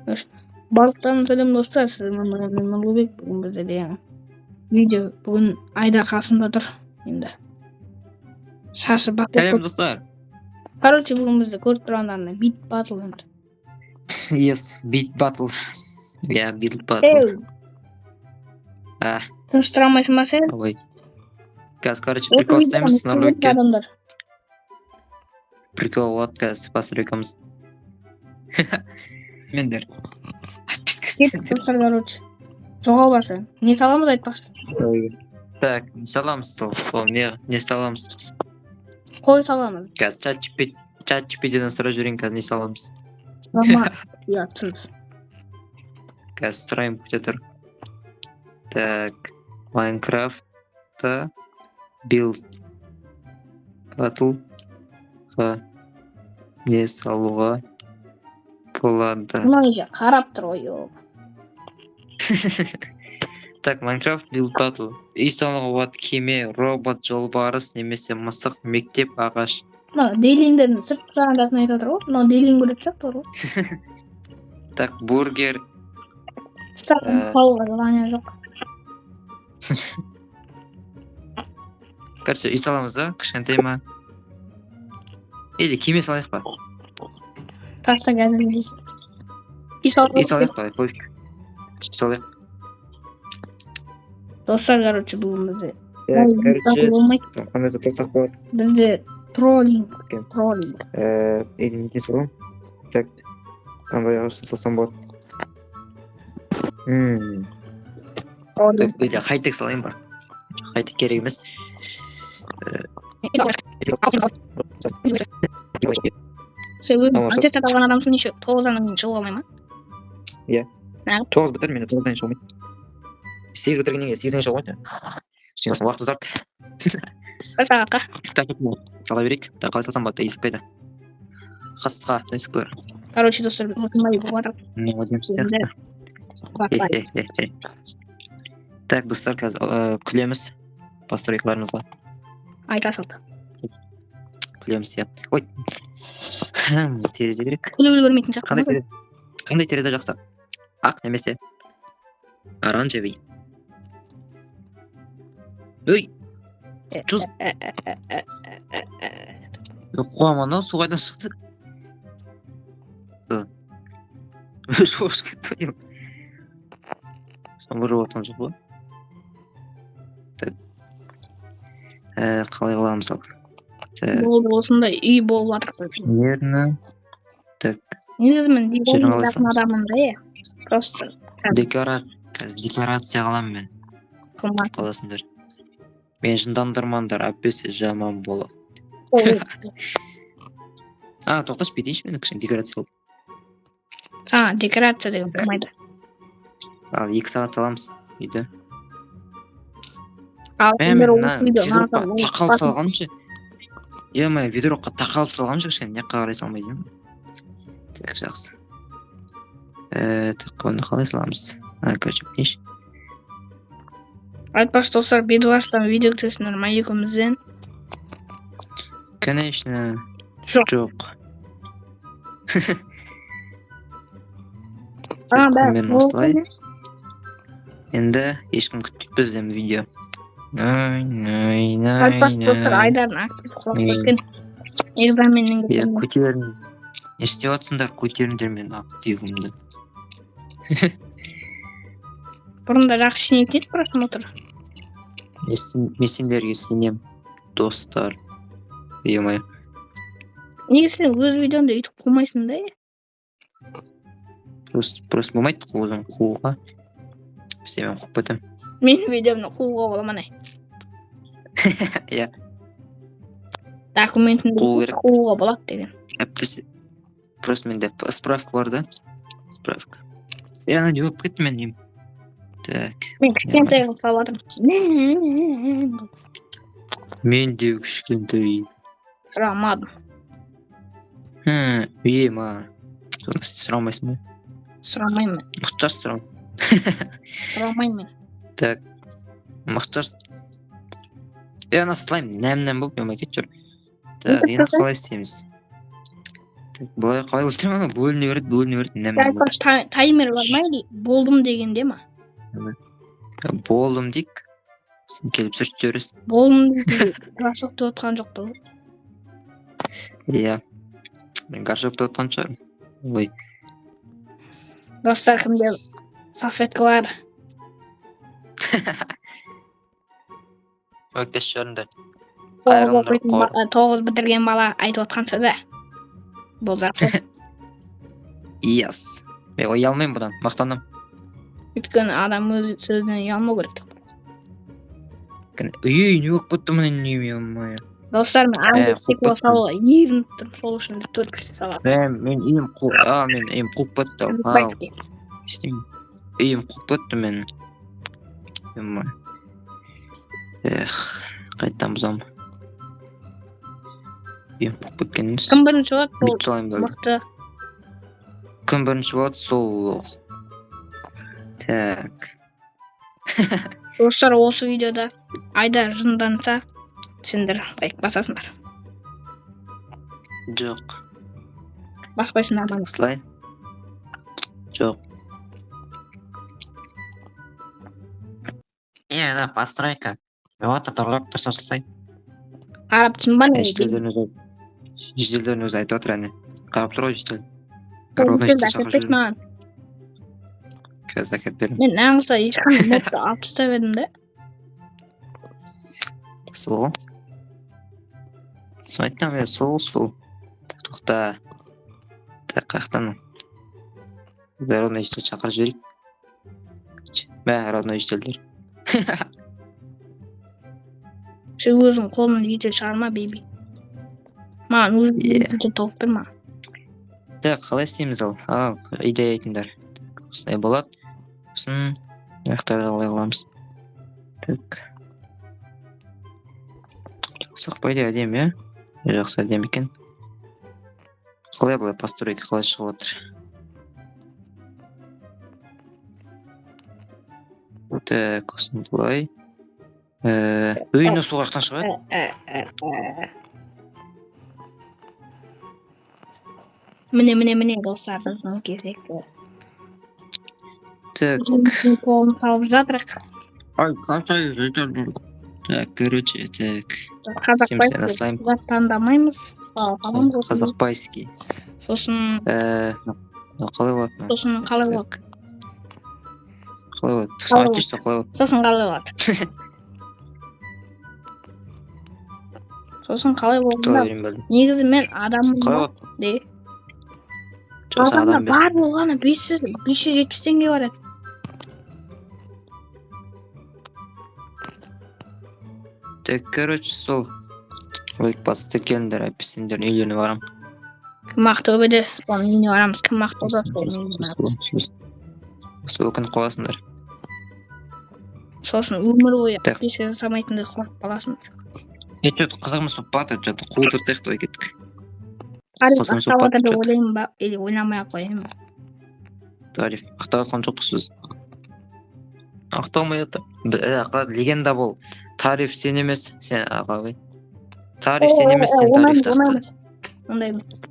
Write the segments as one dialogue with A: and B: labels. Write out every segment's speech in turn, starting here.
A: Барлықтарыңызға сәлем, достар. Сіздермен бірге мен, Нұрлыбек. Бүгін бізде деген видео, бүгін Айдар қасымда тұр енді. Шашы бақ.
B: Сәлем, достар.
A: Короче, бүгін бізде көріп тұрғандарыңдай бит батл енді.
B: Yes, beat battle. Yeah, beat battle.
A: Еу,
B: А,
A: тыныш тұра алмайсың ба сен?
B: Ой. Қазір, короче,
A: Осы
B: прикол
A: видеоны
B: ұстаймыз
A: көрген
B: Нұрлыбекке.
A: Адамдар.
B: Прикол болады қазір постройкамыз. Мендер.
A: Кеттік, достар, короче. Жоғалма сен. Не саламыз, айтпақшы?
B: Так, не саламыз сол не саламыз?
A: Қой саламыз.
B: Қазір чат GPT-ден сұрап жіберейін, қазір не саламыз.
A: Мама, ұятсыз.
B: Қазір сұрайын, күте тұр. Так, Майнкрафтта build battle ға не салуға болады?
A: Мынау же қарап тұр ғой, ё.
B: Так, Майнкрафт build battle. Үй салуға болады: кеме, робот, жолбарыс немесе мысық, мектеп, ағаш.
A: Мынау дейлиндердің сырт жағындасын айтып отыр ғой. Мынау дейлин көретін сияқты ғой.
B: Так, бургер.
A: Кстати, салуға желание жоқ.
B: Короче, үй саламыз да, кішкентай ма? Или кеме салайық па?
A: Таста қазір дейсің. Үй салуға.
B: Үй салайық па, пофиг. Үй салайық.
A: Достар, короче, бүгін бізде
B: Так, короче,
A: болмайды.
B: қандай зат салсақ болады?
A: Бізде троллинг,
B: Окей.
A: троллинг.
B: Или не саламын? Так, қандай ағашты салсам болады?
A: Троллинг.
B: Так, или хайтек салайын ба? Хайтек керек емес.
A: Сен өзің
B: Тамаша.
A: аттестат алған адамсың еще, 9-дан кейін шығуға алмай ма?
B: 9 бітір, менде 9-дан кейін шыға алмайды. 8 бітіргеннен кейін, 8-ден шыға алмайды. Кішкене уақыт ұзарды.
A: Бір сағатқа.
B: Так, сала берейік. Так, қалай салсам болады? Есік қайда? Қасқа, есік бар.
A: Короче, достар, осындай болып жатыр.
B: Не әдемі сияқты. Хе-хе-хе. Так, достар, қазір күлеміз постройкаларымызға.
A: Айта салды.
B: Күлеміз, иә. Ой, терезе керек.
A: Күліп үлгермейтін сияқты.
B: Қандай терезе жақсы? Ақ немесе оранжевый. Ой, Чуз. Қуам, анау су қайдан шықты? Шошып кетті ғой. Жаңбыр жауып жатқан жоқ па? Так. Қалай қыламыз ал? Так,
A: Болды, осындай үй болып жатыр.
B: Примерно. Так,
A: Негізі мен
B: Жерін қалай
A: жақын
B: саламыз?
A: адаммын да, иә. Просто
B: Қазір декорация қыламын мен.
A: Қылма.
B: Қаласыңдар. Мен жындандырмаңдар, әйтпесе жаман болады. А, тоқташы, бүйтейінші, мен кішкене декорация қылып.
A: А, декорация деген болмайды.
B: Ал, 2 сағат саламыз үйді.
A: Ал
B: Мә,
A: сендер
B: мен мына
A: осы видео
B: ведроға
A: ұнаса, лайк
B: тақалып
A: басың.
B: салғанымшы. Е-мое, ведроға тақалып салғанымшы, кішкене мына жаққа қарай салмай деймін. Так, жақсы. Так, оны қалай саламыз? А, короче, бүйтейінші.
A: Айтпақшы, достар, Бедварстан видео күтесіңдер ма екеумізден?
B: Конечно,
A: Жоқ.
B: жоқ.
A: А,
B: Так,
A: бәрі
B: примерно осылай. Енді ешкім күтпейді бізден видео. Най, най, най,
A: Айтпақшы, достар,
B: най.
A: Айдардың актив құлап кеткен экзаменнен
B: Иә,
A: кеткен.
B: көтерін. Не істеп жатсыңдар, көтеріңдер мен активімді.
A: Бұрында жақсы шинейтін еді просмотр.
B: Мен сендерге сенем, достар. Е-мое.
A: Неге сен өз видеоңды өйтіп қумайсың да, иә?
B: Просто болмайды өзің қууға. Бізде мен қуып кетемін.
A: Менің видеомды қууға бола ма, не?
B: Иә.
A: Документін
B: Қуу керек.
A: қууға болады деген.
B: Әйтпесе просто менде справка бар да. Справка. Е, ана не болып кетті мен үйім? Так,
A: Мен кішкентай қылып салып жатырмын.
B: Мен де кішкентай.
A: Сұрамадым.
B: Хм, үй ма? Соны сұрамайсың ба?
A: Сұрамаймын.
B: Мықты сұрам.
A: Сұрамаймын мен.
B: Так. Мықты. Е, ана слайм нәм нәм болып ема кетіп жүр. Так, енді қалай істейміз? Былай қалай өлтіремін ана, бөліне береді, бөліне береді. Нәм.
A: Айтпақшы, таймер бар ма или болдым дегенде ма?
B: Болдым дейік. Сен келіп сүртіп жібересің.
A: Болдым дегенде горшокты отқан жоқ тұр.
B: Иә. Мен горшокты отқан шығармын. Ой.
A: Достар, кімде салфетка бар?
B: Көмектесіп жіберіңдер.
A: 9 бітірген бала айтып отқан сөзі. Бұл жақсы.
B: Yes. Мен ұялмаймын бұдан, мақтанамын.
A: Өйткені адам өз сөзінен ұялмау керек.
B: Үй, не болып кетті мына неме?
A: Достар, мен аңды стекло салуға ерініп тұрмын, сол үшін 4 кісі салады.
B: Мен үйім мен үйім қуып кетті. Істеймін. Үйім қуып кетті мен. Эх, қайтадан бұзамын. Үйім қуып кеткен емес.
A: Кім бірінші болады, сол мықты.
B: Кім бірінші болады, сол. Так.
A: Достар, осы видеода Айдар жынданса, сендер лайк басасыңдар.
B: Жоқ.
A: Баспайсыңдар ма?
B: Осылай. Жоқ. Да, постройка. Вот, торғап тұрса осылай.
A: Қарап тұрсың ба?
B: Жительдердің өзі айтып отыр әне. Қарап тұр ғой житель.
A: Маған.
B: Қазір әкеліп беремін.
A: Мен нағызда ешқандай модты алып тастап едім де.
B: Сол ғой. Соны айттым мен, сол, сол. Тоқта. Так, қаяқтан? Родной житель шақырып жіберейік. Мә, родной жительдер.
A: Сен өзің қолыңнан житель шығарма, бейби. Маған өзің житель тауып бер маған.
B: Так, қалай істейміз ал? Ал, идея айтыңдар. Осындай болады. Сосын аяқтарға қалай қыламыз? Так. Жақсы по идее әдемі, иә? Жақсы әдемі екен. Қалай былай постройка қалай шығып отыр? Так, осыны былай. Үйіне сол жақтан шығады?
A: Міне, міне, міне, достар, біздің кезекті.
B: Так.
A: Қолын салып жатырық.
B: Ай, қандай жетеді. Так, короче, так.
A: Қазақбайский зат таңдамаймыз.
B: Қазақбайский.
A: Сосын
B: қалай болады?
A: Сосын қалай болады?
B: Қалай болады? Айтшы, қалай болады?
A: Сосын қалай болады? Сосын қалай болады? Негізі мен адаммын.
B: Қалай болады?
A: Де? Адамда бар болғаны 570 теңге бар еді.
B: Так, короче, сол. Лайк басып тіркеліңдер, әйтпесе сендердің үйлеріне барамын.
A: Кім Ақтөбеде, соның үйіне барамыз. Кім Ақтауда, соның үйіне барамыз.
B: Сол өкініп қаласыңдар.
A: Сосын өмір бойы подписка жасамайтындай қорқып қаласыңдар.
B: Че-то қызығымыз болып барады, че-то қудыртайық давай кеттік.
A: Тариф ақтап жатыр деп ойлаймын ба, или ойламай ақ қояйын ба?
B: Тариф ақтап жатқан жоқпыз біз. Ақталмай жатыр. Легенда бол. Тариф сен емес, сен аға. Тариф сен емес, сен тарифті ақта.
A: Ондай емес.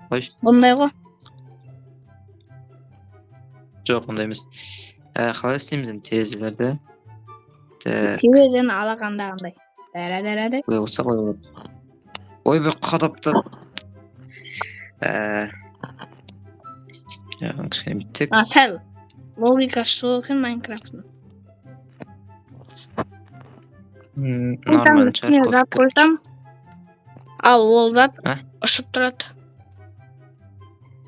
B: Қойшы.
A: Бұндай ғой.
B: Жоқ, ондай емес. Қалай істейміз енді терезелерді?
A: Терезені алақандағындай. Дәрә-дәрә-дә.
B: Бұлай болса қалай болады? Ой, бір қадапты. Кішкене бүйтсек.
A: Сәл логикасы жоқ екен Майнкрафттың.
B: Нормально шығар.
A: Зат қойсам, ал ол зат ұшып тұрады.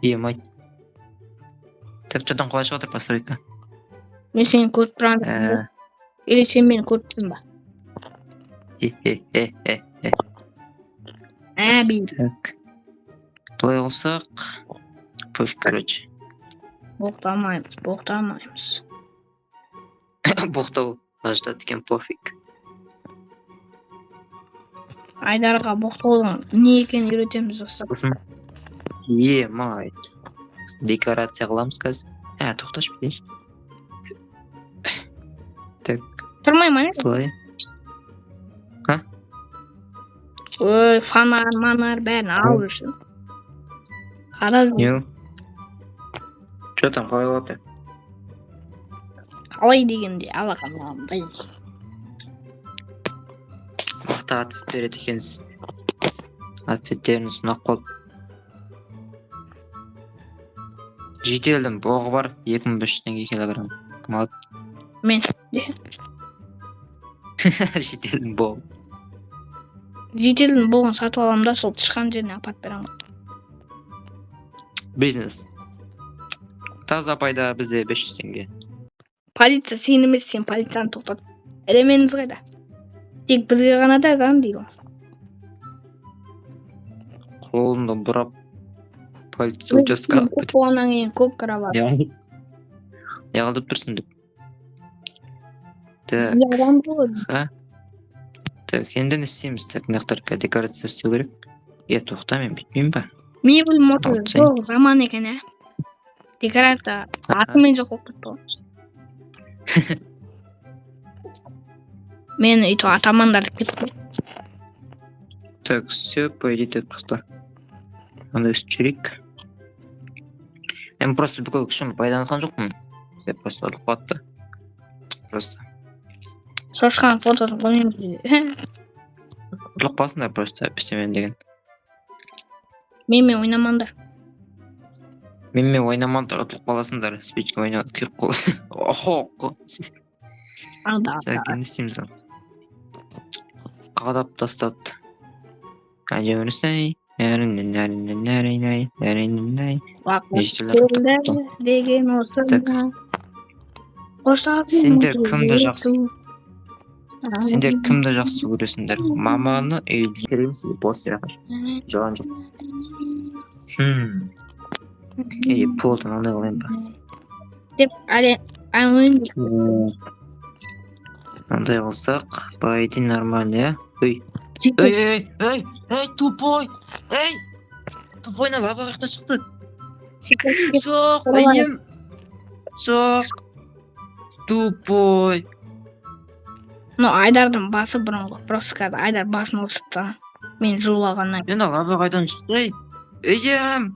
B: Емай. Так, что там қалай шығып отыр постройка?
A: Мен сені көріп тұрамын. Или сен мені көріп тұрсың ба? Әби.
B: Так. Былай қылсақ, пофиг, короче.
A: Боқтамаймыз, боқтамаймыз.
B: Боқтау аждат екен, пофиг.
A: Айдарға боқтаудың не екенін үйретеміз, достар.
B: Сосын емай. Декорация қыламыз қазір. Тоқташы бүйтейінші. Так.
A: Тұрмай ма, не?
B: Былай. А?
A: Ой, фонарь, манар бәрін алып жүрсің. Қарап жүр.
B: Не? Че там, қалай болады?
A: Қалай дегенде алақандай.
B: Мықты ответ береді екенсіз. Ответтеріңіз ұнап қалды. Жителдің боғы бар, 2500 теңге килограмм. Кім алады?
A: Мен.
B: Жителдің боғы.
A: Жителдің боғын сатып аламын да, сол тышқан жеріне апарып беремін.
B: Бизнес. Таза пайда бізде 500 теңге.
A: Полиция сен емес, сен полицияны тоқтат. Ременіңіз қайда? Тек бізге ғана да заң дейді ғой.
B: Қолымды бұрап полиция участка
A: Көк болғаннан кейін көк кровать.
B: Не қылдып тұрсың деп. Так,
A: Бізге адам ғой.
B: ха. Так, енді не істейміз? Так, мына жақтарға декорация істеу керек. Е, тоқта, мен бүйтпеймін ба?
A: Мебель мотор
B: Алып тастайын.
A: жоқ заман екен, ә. Декорация атымен жоқ болып кетті ғой. Мен өйтіп атамандар деп кетіп қой.
B: Так, все, по идее, так просто. Анда өстіп жіберейік. Мен просто бүкіл күшімді пайдаланған жоқпын. Все, просто ұтылып қалды да. Просто.
A: Шошқан фотосын қоймаймыз.
B: Ұтылып қалсыңдар просто әйтпесе деген.
A: Менімен ойнамаңдар.
B: Менімен ойнамаңдар, ұтылып қаласыңдар. Спичка ойнап күйіп қал. Охо.
A: Алда.
B: Так, енді не істейміз ал? Қадап тастапты.
A: Деген осы.
B: Так. Сендер кімді жақсы Сендер кімді жақсы көресіңдер? Маманы или бос жалан жоқ. Или полдан андай қылайын ба?
A: Деп әлі ойын
B: Андай қылсақ, по идее нормально, иә? Ей, ей, ей, ей, ей, тупой! Ей! Тупой мына лава қаяқтан шықты? Жоқ, әйем. Жоқ. Тупой.
A: Ну, Айдардың басы бұрынғы. Просто қазір Айдар басын осып тастаған. Мен жуып алғаннан
B: Е, мына лава қайдан шықты, ей? Әйем!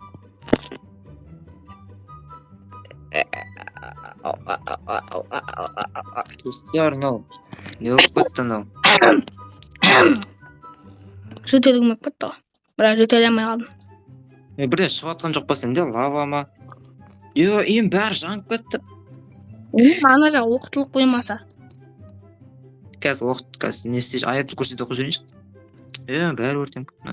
B: Достар, мынау не болып кетті мынау?
A: Жөтелгім келіп кетті ғой. Бірақ жөтеле алмай қалдым.
B: Е, бірден шығып жатқан жоқ па сенде лава ма? Е, үйім бәрі жанып кетті.
A: Ана жақ оқытылып қоймаса.
B: Қазір оқыт, қазір не істей, аятты көрсете оқып жіберейінші. Е, бәрі өртеніп кетті.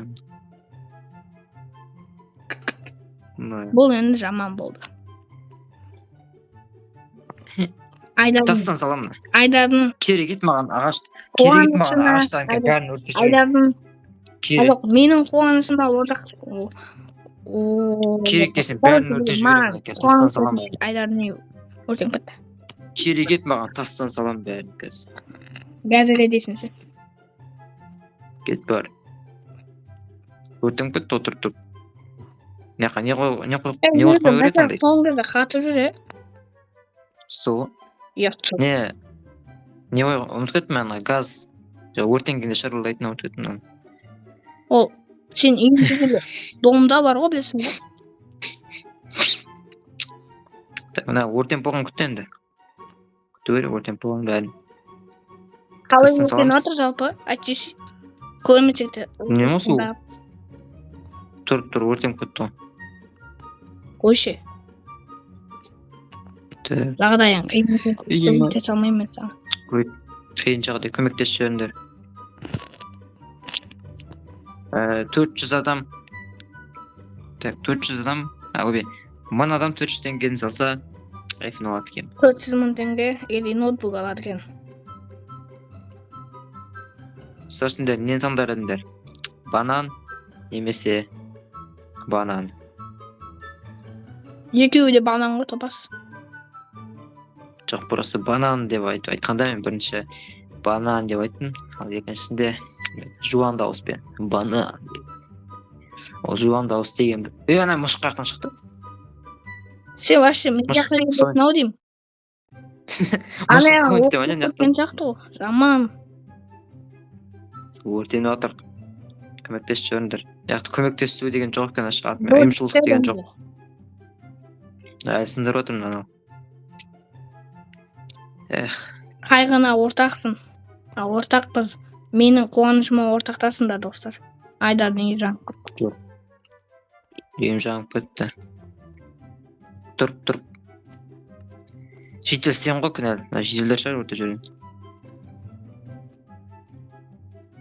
A: Бұл енді жаман болды. Айдардың
B: Тастан саламын.
A: Айдардың
B: Керек ет маған ағаш. Керек ет маған
A: қуанышына
B: ағаштан бәрін өртеп жіберейін.
A: Айдардың
B: Керек,
A: жоқ, менің қуанышыма одақ.
B: керек десем бәрін өртеп жіберемін. Тастан саламын.
A: Айдардың үйі өртеніп кетті.
B: Керек ет маған тастан саламын бәрін қазір.
A: Газеле дейсің сен.
B: Кет бар. Өртеніп кетті отырып тұрып. Мына жаққа не қой, не қой, не қойып қою керек андай?
A: Соңғы кезде қатып жүр, е?
B: Сол.
A: Ұятсыз.
B: Не, не қой, ұмытып кеттім ана газ. Жоқ, өртенгенде шырылдайтын ұмытып кеттім оны.
A: Ол сен үйіңде домда бар ғой, білесің ғой.
B: Так, мына өртеніп болған күтті енді. Күту керек өртеніп болған бәрін.
A: Қалай
B: Тастан
A: өртеніп
B: саламыз.
A: жатыр жалпы? Айтшы. Көрмесек те.
B: Не осы ол? Тұрып тұрып өртеніп кетті ғой.
A: Қойшы.
B: Так,
A: Жағдайың қиын.
B: Үйге ма?
A: Көмектесе алмаймын мен саған.
B: Қиын жағдай көмектесіп жіберіңдер. 400 адам. Так, 400 адам. А, ойбай. 1000 адам 400 теңгені салса, iPhone алады екен.
A: 400 мың теңге или ноутбук алады екен.
B: Сендер нені таңдар едіңдер? Банан немесе банан.
A: Екеуі де банан ғой, топас.
B: Жоқ, просто банан деп айтқанда мен бірінші банан деп айттым, ал екіншісінде жуан дауыспен банан деп. Ол жуан дауыс деген. Ей, ана мышық қаяқтан шықты?
A: Сен вообще мен
B: Мышық
A: жаққа келесің ау деймін.
B: Мышық
A: Ана
B: соңы деп ана
A: кеткен сияқты ғой. Жаман.
B: Өртеніп жатыр. Көмектесіп жіберіңдер. Яқты көмектесу деген жоқ екен, ұйымшылдық деген жоқ. Әлі сындырып отырмын анау. Эх.
A: Қайғына ортақсың. Ортақпыз. Менің қуанышыма ортақтасыңдар, достар. Айдардың үйі жанып кетті.
B: Жоқ. Үйім жанып кетті. Тұрып, тұрып. Житель сен ғой кінәлі. Мына жительдер шығар өте жүрген.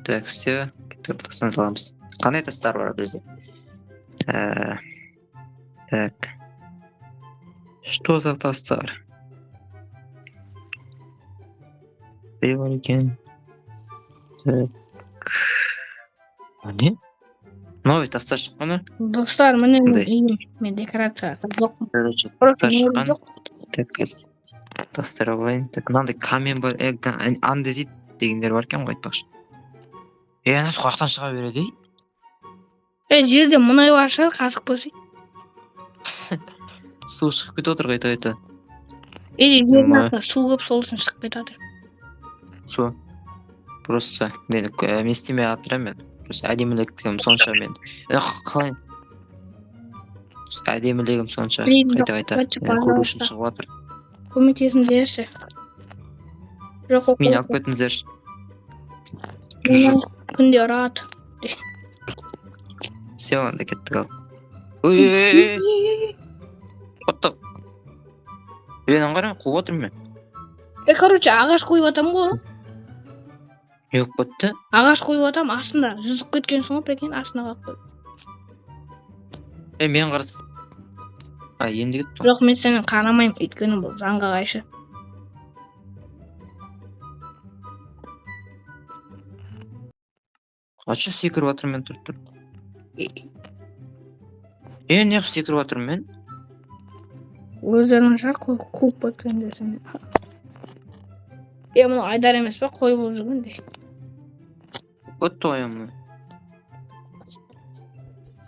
B: Так, все. Кеттік, тастан саламыз. Қандай тастар бар бізде? Так. Что за тастар? Не бар екен? Так. Не? Новый тастар шыққан.
A: Достар, міне үйім. Мен декорация жоқпын.
B: Короче, тастар шыққан. Так, тастар алайын. Так, мынандай камен бар, андезит дегендер бар екен ғой айтпақшы. Анасы қаяқтан шыға береді, ей?
A: Жерде мұнай бар шығар, қазық болса.
B: Су шығып кетіп отыр қайта-қайта.
A: Жердің астында су көп, сол үшін шығып кетіп жатыр.
B: Су. Просто мен істемей жатырмын мен. Просто әдемілігім сонша мен. Қалай? Әдемілігім сонша. Қайта-қайта көру үшін шығып жатыр.
A: Көмектесіңдерші. Жоқ,
B: мені алып кетіңіздерші.
A: Күнде ұрады.
B: Все, онда кеттік ал. Ой, what the? Мен қарам, қуып отырмын мен.
A: Короче, ағаш қойып атам ғой.
B: Не болып кетті?
A: Ағаш қойып атам, астында жүзіп кеткен соң, прикинь, астына қалып қойып.
B: Мен қарасам. Енді кетті.
A: Жоқ, мен сені қарамаймын, өйткені бұл заңға қайшы.
B: Қанша секіріп жатырмын мен тұрып тұрып. Неғып секіріп жатырмын мен?
A: Өздерің шығар, қуып кеткендер сені. Мынау Айдар емес па, қой болып жүргендей.
B: Өтті ғой ема.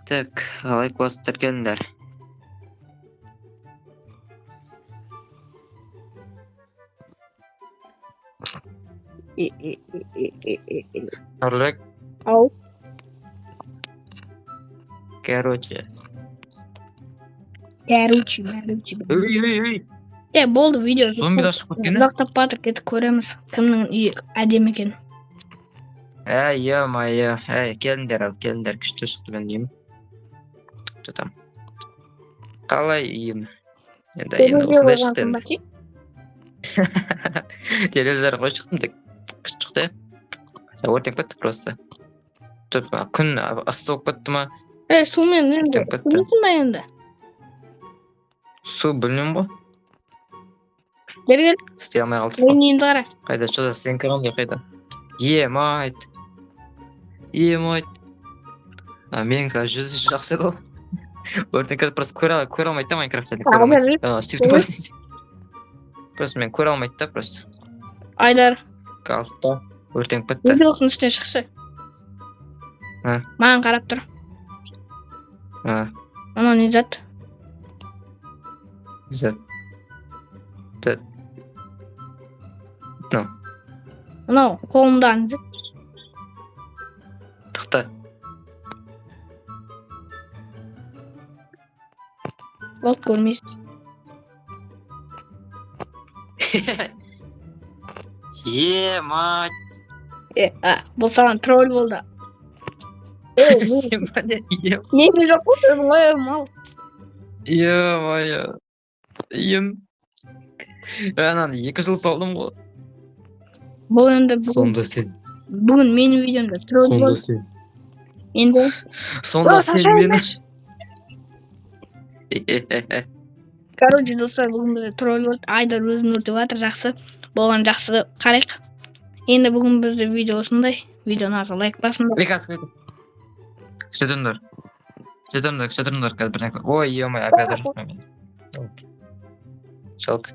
B: Так, лайк басып тіркеліңдер. Нұрлыбек.
A: Ау.
B: Короче.
A: Короче.
B: Ой.
A: Болды, видео.
B: Зомби да шығып кеткен.
A: Ұзақтап батыр, кетіп көреміз, кімнің үйі әдемі екен.
B: Ё-моё. Келіңдер, ал, келіңдер, күшті шықты менің үйім. Что там? Қалай үйім? Енді осындай шықты енді. Телевизор қойып шықтым, тек күшті шықты. Өртеніп кетті просто. Күн ысты болып кетті ма?
A: Сумен енді. Суменсің ба енді?
B: Су білмеймін ғой.
A: Бері кел.
B: Істей алмай қалдық.
A: Менің үйімді қара.
B: Қайда, что за сенікі қандай қайда? Е-мать. Е-мать. Менікі жүзі жақсы еді ғой. Өртеніп кетіп просто көре алмайды да Майнкрафтта. Көре алмайды. Просто мен көре алмайды да просто.
A: Айдар.
B: Қалды да. Өртеніп кетті.
A: Видеоның үстіне шықшы. Маған қарап тұр. Анау не зат?
B: Зат.
A: Мынау қолымдағы не зат?
B: Тоқта.
A: Болды, көрмейсің.
B: Е-мать.
A: Бұл саған тролль болды. Мен жоқ қой, өзің ғой, мал.
B: Е-мое. Үйім. Ананы 2 жыл салдым ғой.
A: Бұл енді бүгін.
B: Сонда сен.
A: Бүгін менің видеомда тролль болды.
B: Сонда сен.
A: Енді.
B: Сонда сен мені.
A: Короче, достар, бүгін бізде тролль болды. Айдар өзін өртеп жатыр, жақсы. Болған жақсы қарайық. Енді бүгін бізде видео осындай. Видеоны аза лайк басыңдар.
B: Күте тұрыңдар. Күте тұрыңдар, қазір бір нәрсе. Ой, ё-моё, опять ұрысып мен. Жалко.